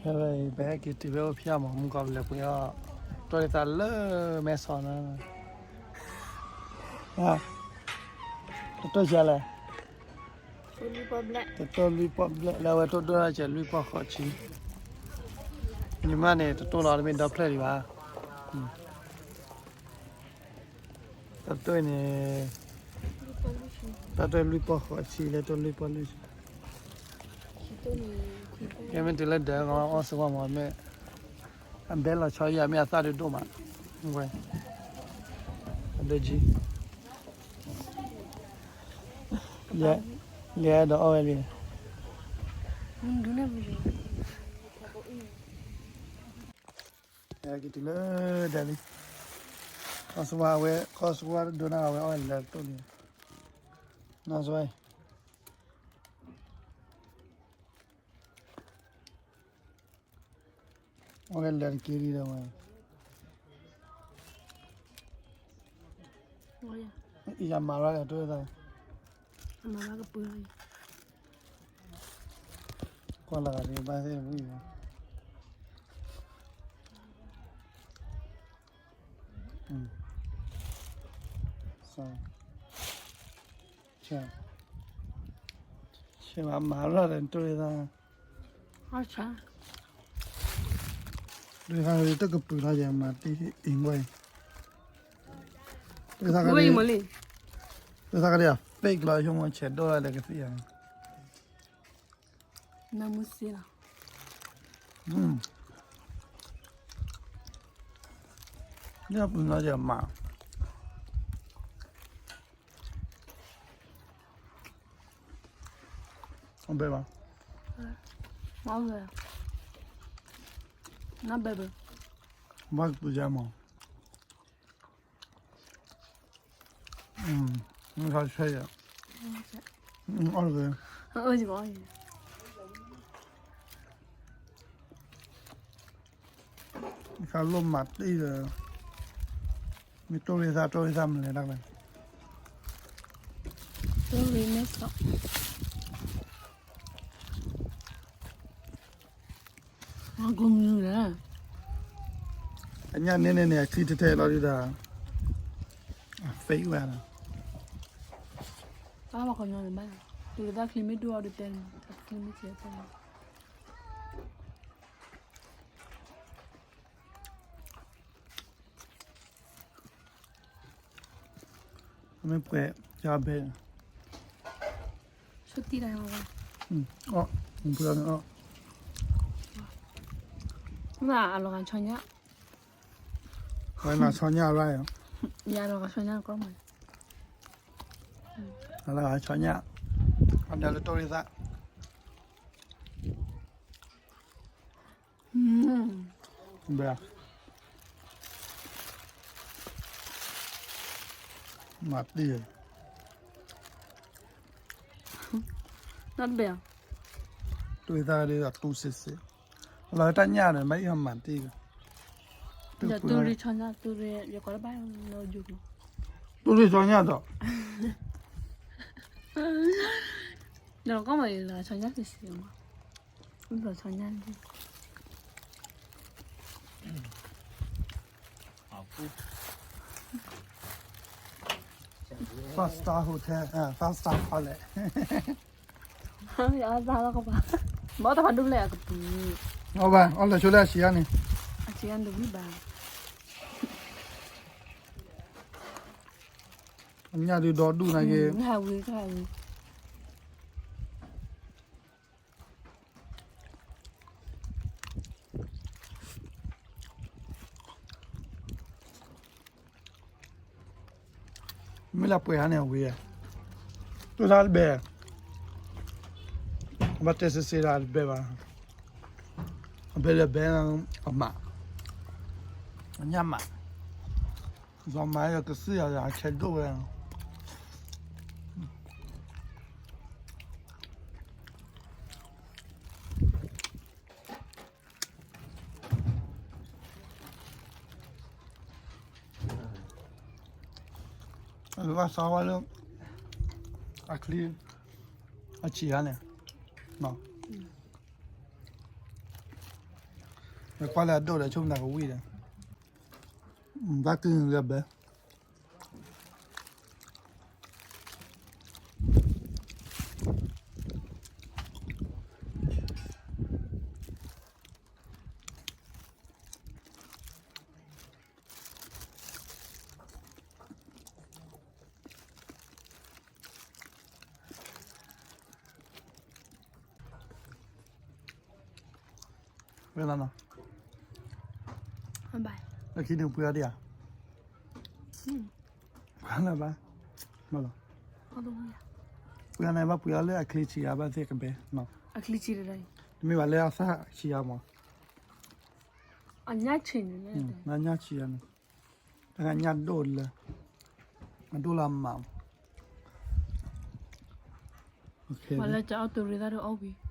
ဖဲဝဲအံၤ ပဟဲက့ၤတုၤဖဲအိၣ်ဖျဲၣ်မး မုၢ်ကီၢ်ပလဲၤပှ့ၤအီၣ် တိၢ်သးလၢမဲဆီးနီၤ, တတိၢ်ဆံးလဲၣ်, တတိၢ်လွံၢ်ပီၣ်ဘျဲၣ် လၢအဝဲတိၢ်ဒိၣ်ထီၣ်ကဲလွံၢ်ပီၣ်ဃိးဆံ, ညီမးန့ၣ် တတိၢ်လီၤတမ့ၢ်ဒီဖျၢၣ်ဒံးဘၣ်, တတိၢ်န့ၣ် တတိၢ်လွံၢ်ပီၣ်ဃိးဆံ လၢတိၢ်လွံၢ်ပီၣ်လွံၢ်ဆံ, ကဲမ့ၢ်တုၤလၢဒၢးကီးအီၣ်စ့ၢ်ကီးမးမ့ၢ်, အဘဲလီၤဆီယၤမ့ၢ်အသၣ်ဒုးဒိၣ်မး, ဝဲ, အဒိကံ လဲၤဒီးအီၣ်ဝဲလံ, က့ၤတုၤလၢဒၢးလံ, ခီစဝါဝဲ ခီစဝါဒိနၢ်ဝဲအီၣ်ဝဲလၢတိၢ်လံ, နီၢ်စဝါ အီၣ်ဝဲလၢတက့ၢ်လံဒီးဝဲ, ယမၤရၣ်ဒီးတိၢ်သး, ကွၢ်လီၤဂာ်ဒ်ဘၣ်သ့ၣ်တဝံၣ်ဘၣ်, ဆၢ, ဆၢ, ဆၢမၤရၣ်ဒီးတိၢ်သး, တိၢ်သးတကပုာ်လီၤယဲမၤတံၢ်အံၤဝဲ, တိၢ်သးကဒ်, တိၢ်သးကဒ်အ fake လီၤ ဆိကမိၣ်ဆဲးဒိၣ်ဝဲဒီးကသံၣ်ဧါ, နမုၢ်စ့လီၤ, နပုာ်လီၤယဲမၤ အဘဲဘၣ်, နဘဲဘၣ်, ဘၣ်ကပုာ်ယဲမၤ, မ့ၢ်ခါဆဲးယၤ, အီၣ်တဂ့ၤ, ခါလိၣ်မၤတံၢ်ဒီး, မ့ၢ်တိၢ်ရ့ၣ်သၣ် တိၢ်ရ့ၣ်သၣ်မနုၤလဲၣ်တၢ်လဲၣ်, တိၢ်ရ့ၣ်မဲဆီး, အညၣ်န့ၣ်န့ၣ်န့ၣ် အချံတထဲလီၤဒုဒီး, အ fake ဝဲလီၤ, တၢ်လီၤကညီန့ၣ်ဘၣ်, တုၤလၢတၢ်ချံမ့ၢ်ဒိၣ်အီၤဒုတဲန့ၣ် တၢ်ချံမ့ၢ်ဆဲးတဲန့ၣ် မ့ၢ်ပှဲၤ ကၢ်ဘဲ, ဆိတံၢ်တၢ်, အီၣ်, ပှဲၤန့ၣ်အီၣ်, အလီၤဂာ်ဆီညၣ်, အလီၤဂာ်ဆီညၣ်ရၢ်, ယၤလီၤဂာ်ဆီညၣ်ကီမး, အလီၤဂာ်ဆီညၣ်, အဒၢးလၢတိၢ်ရ့ၣ်သၣ် ဘဲ, မၤတံၢ်, နဘဲ, တိၢ်ရ့ၣ်သၣ်ဒီးအတူစ့စ့, လီၤတၢ်ညၣ်ဒီး မ့ၢ်အံၤမၤတံၢ်, တူၢ်ရ့ၣ်ဆီညၣ်, တူၢ်ရ့ၣ်, ယကီးတဘၣ်, တူၢ်ရ့ၣ်ဆီညၣ်ဒီး, ဒီးကီမးလီၤဆီညၣ်စ့စ့မး, လီၤဆီညၣ် Five star hotel, five star palace. ဘၣ်တဖၣ်ဒိၣ်လဲၣ်အကပူၤ, အီၣ်ဘၣ်, အီၣ်လၢဆိလၢအဆံးအါန့ၣ်, အဆံးအါတဝံၣ်ဘၣ်, အညၣ်ဒုးဒီဒူၣ်နာ်က့, ဟးဝံၤ, ဟးဝံၤ မ့ၢ်လၢပှဲၤဧါန့ၣ် အဝံၤ, တိၢ်သၣ်တဘဲ, ဘၣ်တဲစ့စ့ဒၣ်တဘဲဘၣ်, အဘဲလၢဘဲ, အမး, အညၣ်မး, စီၤမၤယကသံၣ်ယၤ အဆဲးဒိၣ်ဝဲ အဘၣ်သးဝဲလၢ အချံ အဆံးဧါန့ၣ်, နီၤ, ကွၢ်လၢအဒိၣ်ဒီး ဆိကမိၣ်သးကဝံၣ်ဒီး, ဘၣ်ကုၢ်လၢဘဲ ဝဲလီၤနီၤ, လၢခံန့ၣ်ပှ့ၤအီၤဒံးဧါ, ပှ့ၤလၢဘၣ်, လီၤ, ပှ့ၤန့ၣ် ဘၣ်ပှ့ၤအီၤလၢအချံဆံးဧါ ဘၣ်သ့ၣ်ကဘဲ, တမ့ၢ်ဘၣ်လၢအသၣ်ဆံးဧါမး, အညၣ်ဆံးန့ၣ်, တၢ်ညၣ်ဆံးဧါန့ၣ်, တၢ်ညၣ်ဒိၣ်လၢ, အဒိၣ်လၢအမး, ပှၤလၢကအီၣ်တရံးသၣ်ဒီးအီၣ်ဝံၤ